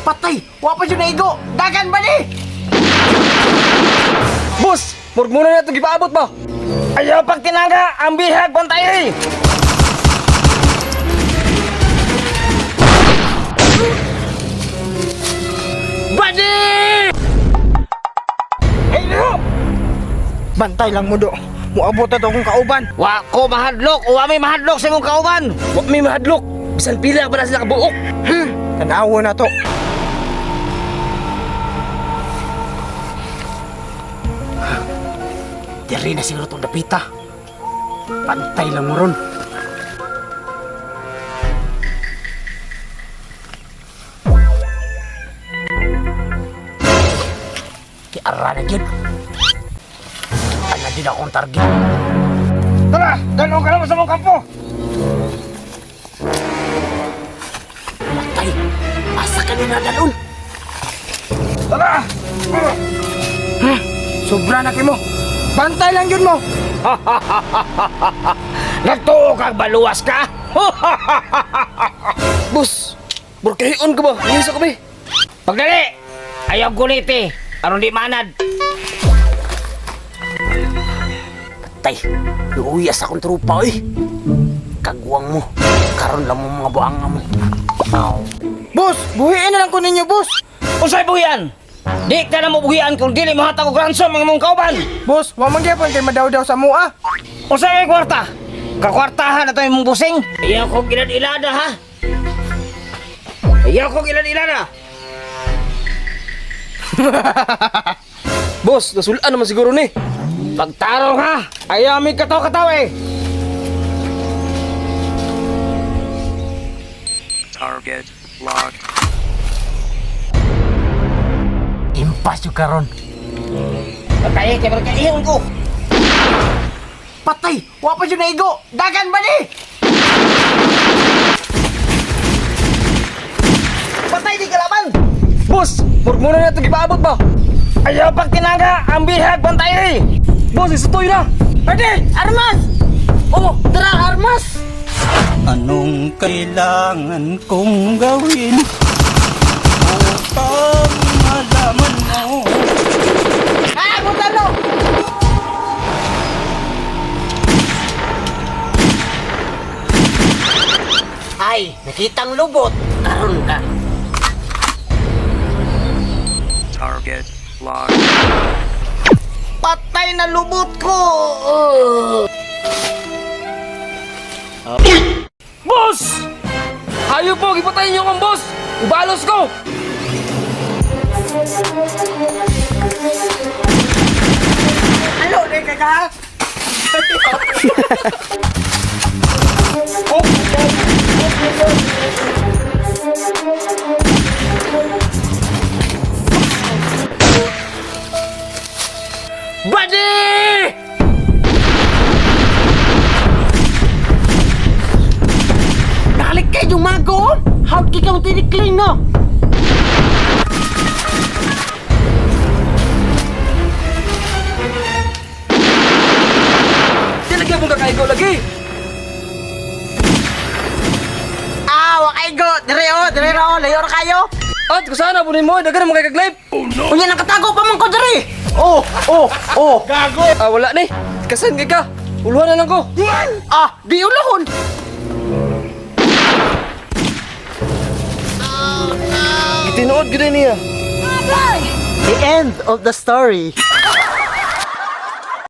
Patay! Wa pa jud naigo! Dagan ba ni? Boss, murag muna na ito gipaabot ba? Ayaw pagtinaga, ang bihag bantay! Badi! Hey, Leo! Bantay lang mo do. Muabot na to akong kauban. Wa ko mahadlok, wa may mahadlok sa imong kauban. Wa may mahadlok. Bisan pila pa na sila kabuok. Tanawo na to. Diri na siguro tong dapita. Pantay lang mo ron. Kiara na yun. Ana din akong target. Tara, dalong ka naman sa mong kampo. Patay! Asa ka nila dalon? Tara! Sobra na kimo. Bantay lang yun mo. Nagtuo kag baluwas ka? Boss, murag kahion ka ba? Ngisa ka ba? Pagdali! Ayaw guliti, aron di manad. Patay, luuya sa akong trupa oy. Kagwang mo. Karon lang mo mga buanga mo. Boss, buhiin na lang ko ninyo, boss. Unsay buhian? Di ka na mo buhian kung dili mo hatag og ransom ang imong kauban. Boss, wa man gyapon kay madawdaw sa mua. Unsay may kwarta? Kakwartahan na to imong busing. Ayaw kong ilad-ilada ha. Ayaw kong ilad-ilada. Boss, nasulaan naman siguro ni. Pagtarong ha. Ayaw mi kataw-kataw eh. Target locked. Impas yung karon. Patay kay barkaihon ko. Patay, wa pa jud naigo. Dagan ba ni? Patay di kalaban. Boss, murag muna na ito gipaabot ba? Ayaw pagtinaga, ang bihag bantay. Boss, isutoy na. Pwede, armas. Oh, tara armas. Anong kailangan kong gawin upang malaman mo? Ah, butano. Ay, nakitang lubot. Karon ka. Target locked. Patay na lubot ko. Boss! Hayo po, gipatayin niyo akong boss! Ubalos ko! Ano, di ka ka? Badi! Nakalikay yung mago. How di ka mo tinikling, no? Di lagi akong kakaigo lagi! Ah, wakay go. Dire oh, dire oh, layo ra kayo. At kung sana punin mo, dagan mo kay kaglife! Unya nakatago pa man ko dire. Oh, oh, oh. Ah, wala ni. Kasan kay ka? Uluhan na lang ko. Ah, di ulahon. Gitinuod gid niya. The end of the story.